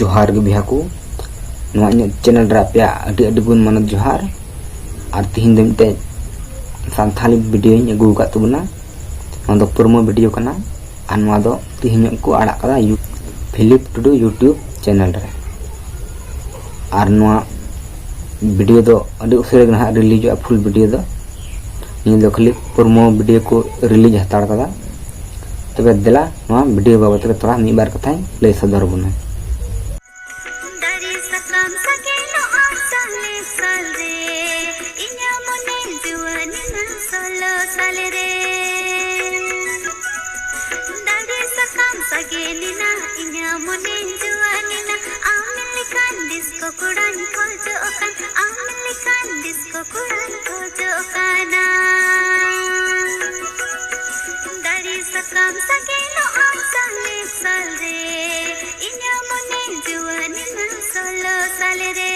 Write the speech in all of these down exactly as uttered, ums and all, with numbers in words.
ᱡᱚᱦᱟᱨ ᱜᱮ ᱵᱚᱭᱦᱟ ᱠᱚ, ᱱᱚᱣᱟ ᱤᱧᱟᱹᱜ ᱪᱮᱱᱮᱞ ᱨᱮ ᱟᱯᱮᱭᱟᱜ ᱟᱹᱰᱤ ᱟᱹᱰᱤ ᱜᱩᱱ ᱢᱟᱱᱚᱛ ᱡᱚᱦᱟᱨ᱾ ᱟᱨ ᱛᱤᱦᱤᱧ ᱫᱚ ᱢᱤᱫᱴᱮᱡ ᱥᱟᱱᱛᱷᱟᱞᱤ ᱵᱷᱤᱰᱤᱭᱳᱧ ᱟᱹᱜᱩ ᱟᱠᱟᱫ ᱛᱟᱵᱚᱱᱟ᱾ ᱱᱚᱣᱟ ᱫᱚ ᱯᱨᱳᱢᱳ ᱵᱷᱤᱰᱤᱭᱳ ᱠᱟᱱᱟ᱾ ᱟᱨ ᱱᱚᱣᱟ ᱫᱚ ᱛᱤᱦᱤᱧ ᱠᱚ ᱟᱲᱟᱜ ᱠᱟᱫᱟ ᱭᱩ-, ᱯᱷᱤᱞᱤᱯ ᱴᱩᱰᱩ ᱭᱩᱴᱩᱵᱽ ᱪᱮᱱᱮᱞ ᱨᱮ᱾ ᱟᱨ ᱱᱚᱣᱟ ᱵᱷᱤᱰᱤᱭᱳ ᱫᱚ ᱟᱹᱰᱤ ᱩᱥᱟᱹᱨᱟ ᱜᱮ ᱱᱟᱦᱟᱜ ᱨᱤᱞᱤᱡᱚᱜᱼᱟ ᱯᱷᱩᱞ ᱵᱷᱤᱰᱤᱭᱳ ᱫᱚ᱾ ᱱᱤᱭᱟᱹ ᱫᱚ ᱠᱷᱟᱹᱞᱤ ᱯᱨᱳᱢᱳ ᱵᱷᱤᱰᱤᱭᱳ ᱠᱚ ᱨᱤᱞᱤᱡᱽ ᱦᱟᱛᱟᱲ ᱠᱟᱫᱟ᱾ ᱛᱚᱵᱮ ᱫᱮᱞᱟ ᱱᱚᱣᱟ ᱵᱷᱤᱰᱤᱭᱳ ᱵᱟᱵᱚᱫ ᱛᱮ ᱛᱷᱚᱲᱟ ᱢᱤᱫ ᱵᱟᱨ ᱠᱟᱛᱷᱟᱧ ᱞᱟᱹᱭ ᱥᱚᱫᱚᱨ ᱟᱵᱚᱱᱟ᱾ ᱫᱟᱨᱮ ᱥᱟᱠᱟᱢ ᱥᱟᱜᱮᱱᱚᱜᱼᱟ ᱥᱟᱞᱮ ᱥᱟᱞ ᱨᱮ, ᱤᱧᱟᱹᱜ ᱢᱚᱱᱮ ᱡᱩᱣᱟᱹᱱ ᱮᱱᱟ ᱥᱳᱞᱳ ᱥᱟᱞ ᱨᱮ᱾ ᱫᱟᱨᱮ ᱥᱟᱠᱟᱢ ᱥᱟᱜᱮᱱ ᱮᱱᱟ, ᱤᱧᱟᱹᱜ ᱢᱚᱱᱮ ᱡᱩᱣᱟᱹᱱ ᱮᱱᱟ, ᱟᱢ ᱞᱮᱠᱟᱱ ᱰᱤᱥᱠᱳ ᱠᱚᱲᱟᱧ ᱠᱷᱚᱡᱚᱜ ᱠᱟᱱ, ᱟᱢ ᱞᱮᱠᱟᱱ ᱰᱤᱥᱠᱳ ᱠᱚᱲᱟᱧ ᱠᱷᱚᱡᱚᱜ ᱠᱟᱱᱟ᱾ ᱫᱟᱨᱮ ᱥᱟᱠᱟᱢ ᱥᱟᱜᱮᱱᱚᱜᱼᱟ ᱥᱟᱞᱮ ᱥᱟᱞ ᱨᱮ, ᱤᱧᱟᱹᱜ ᱢᱚᱱᱮ ᱡᱩᱣᱟᱹᱱ ᱮᱱᱟ ᱥᱳᱞᱳ ᱥᱟᱞ ᱨᱮ᱾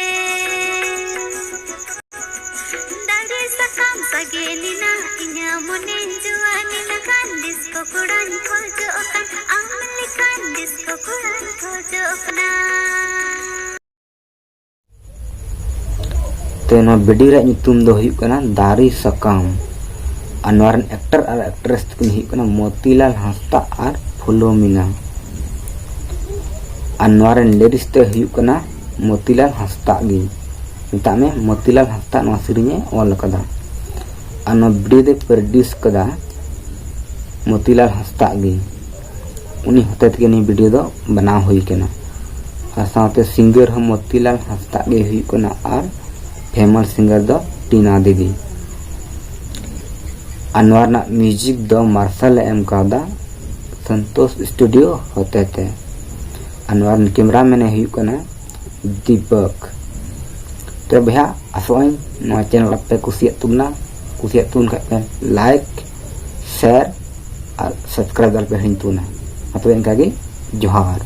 ᱫᱟᱨᱮ ᱥᱟᱠᱟᱢ ᱥᱟᱜᱮᱱ ᱮᱱᱟ, ᱤᱧᱟᱹᱜ ᱢᱚᱱᱮ ᱡᱩᱣᱟᱹᱱ ᱮᱱᱟ, ᱠᱟᱱ ᱰᱤᱥᱠᱳ ᱠᱚᱲᱟᱧ ᱠᱷᱚᱡᱚᱜ ᱠᱟᱱ, ᱟᱢ ᱞᱮᱠᱟᱱ ᱰᱤᱥᱠᱳ ᱠᱚᱲᱟᱧ ᱠᱷᱚᱡᱚᱜ ᱠᱟᱱᱟ᱾ ᱛᱚ, ᱱᱚᱣᱟ ᱵᱷᱤᱰᱤᱭᱳ ᱨᱮᱭᱟᱜ ᱧᱩᱛᱩᱢ ᱫᱚ ᱦᱩᱭᱩᱜ ᱠᱟᱱᱟ ᱫᱟᱨᱮ ᱥᱟᱠᱟᱢ᱾ ᱟᱨ ᱱᱚᱣᱟ ᱨᱮᱱ ᱮᱠᱴᱟᱨ ᱟᱨ ᱮᱠᱴᱨᱮᱥ ᱫᱚᱠᱤᱱ ᱦᱩᱭᱩᱜ ᱠᱟᱱᱟ ᱢᱚᱛᱤᱞᱟᱞ ᱦᱟᱸᱥᱫᱟ ᱟᱨ ᱯᱷᱩᱞᱳᱢᱤᱱᱟ᱾ ᱟᱨ ᱱᱚᱣᱟ ᱨᱮᱱ ᱞᱤᱨᱤᱠᱥ ᱫᱚᱭ ᱦᱩᱭᱩᱜ ᱠᱟᱱᱟ ᱢᱚᱛᱤᱞᱟᱞ ᱦᱟᱸᱥᱫᱟ ᱜᱮ᱾ ᱢᱮᱛᱟᱜ ᱢᱮ, ᱢᱚᱛᱤᱞᱟᱞ ᱦᱟᱸᱥᱫᱟ ᱱᱚᱣᱟ ᱥᱮᱨᱮᱧ ᱮ ᱚᱞ ᱟᱠᱟᱫᱟ᱾ ᱟᱨ ᱱᱚᱣᱟ ᱵᱷᱤᱰᱤᱭᱳ ᱫᱚᱭ ᱯᱨᱚᱰᱭᱩᱥ ᱠᱟᱫᱟ ᱢᱚᱛᱤᱞᱟᱞ ᱦᱟᱸᱥᱫᱟ ᱜᱮ᱾ ᱩᱱᱤ ᱦᱚᱛᱮ ᱛᱮᱜᱮ ᱱᱤᱭᱟᱹ ᱵᱷᱤᱰᱤᱭᱳ ᱫᱚ ᱵᱮᱱᱟᱣ ᱦᱩᱭ ᱠᱟᱱᱟ᱾ ᱟᱨ ᱥᱟᱶᱛᱮ ᱥᱤᱝᱜᱟᱨ ᱦᱚᱸ ᱢᱚᱛᱤᱞᱟᱞ ᱦᱟᱸᱥᱫᱟ ᱜᱮ ᱦᱩᱭᱩᱜ ᱠᱟᱱᱟ ᱟᱨ ᱯᱷᱮᱢᱟᱥ ᱥᱤᱝᱜᱟᱨ ᱫᱚ ᱴᱤᱱᱟ ᱫᱤᱫᱤ᱾ ᱟᱨ ᱱᱚᱣᱟ ᱨᱮᱱᱟᱜ ᱢᱤᱣᱡᱤᱠ ᱫᱚ ᱢᱟᱨᱥᱟᱞ ᱮ ᱮᱢ ᱠᱟᱣᱫᱟ ᱥᱚᱱᱛᱳᱥ ᱥᱴᱩᱰᱤᱭᱳ ᱦᱚᱛᱮ ᱛᱮ᱾ ᱟᱨ ᱱᱚᱣᱟ ᱨᱮᱱ ᱠᱮᱢᱮᱨᱟᱢᱮᱱ ᱮ ᱦᱩᱭᱩᱜ ᱠᱟᱱᱟ ᱫᱤᱯᱚᱠ᱾ ᱛᱚ ᱵᱚᱭᱦᱟ, ᱟᱥᱚᱜ ᱟᱹᱧ ᱱᱚᱣᱟ ᱪᱮᱱᱮᱞ ᱟᱯᱮ ᱠᱩᱥᱤᱭᱟᱜ ᱛᱟᱵᱚᱱᱟ, ᱠᱩᱥᱤᱭᱟᱜ ᱛᱟᱵᱚᱱ ᱠᱷᱟᱡ ᱯᱮ ᱞᱟᱭᱤᱠ, ᱥᱮᱭᱟᱨ ᱟᱨ ᱥᱟᱵᱥᱠᱨᱟᱭᱤᱵ ᱟᱞᱚᱯᱮ ᱦᱤᱲᱤᱧ ᱛᱟᱵᱚᱱᱟ᱾ ᱢᱟ ᱛᱚᱵᱮ ᱤᱱᱠᱟ ᱜᱮ, ᱡᱚᱦᱟᱨ᱾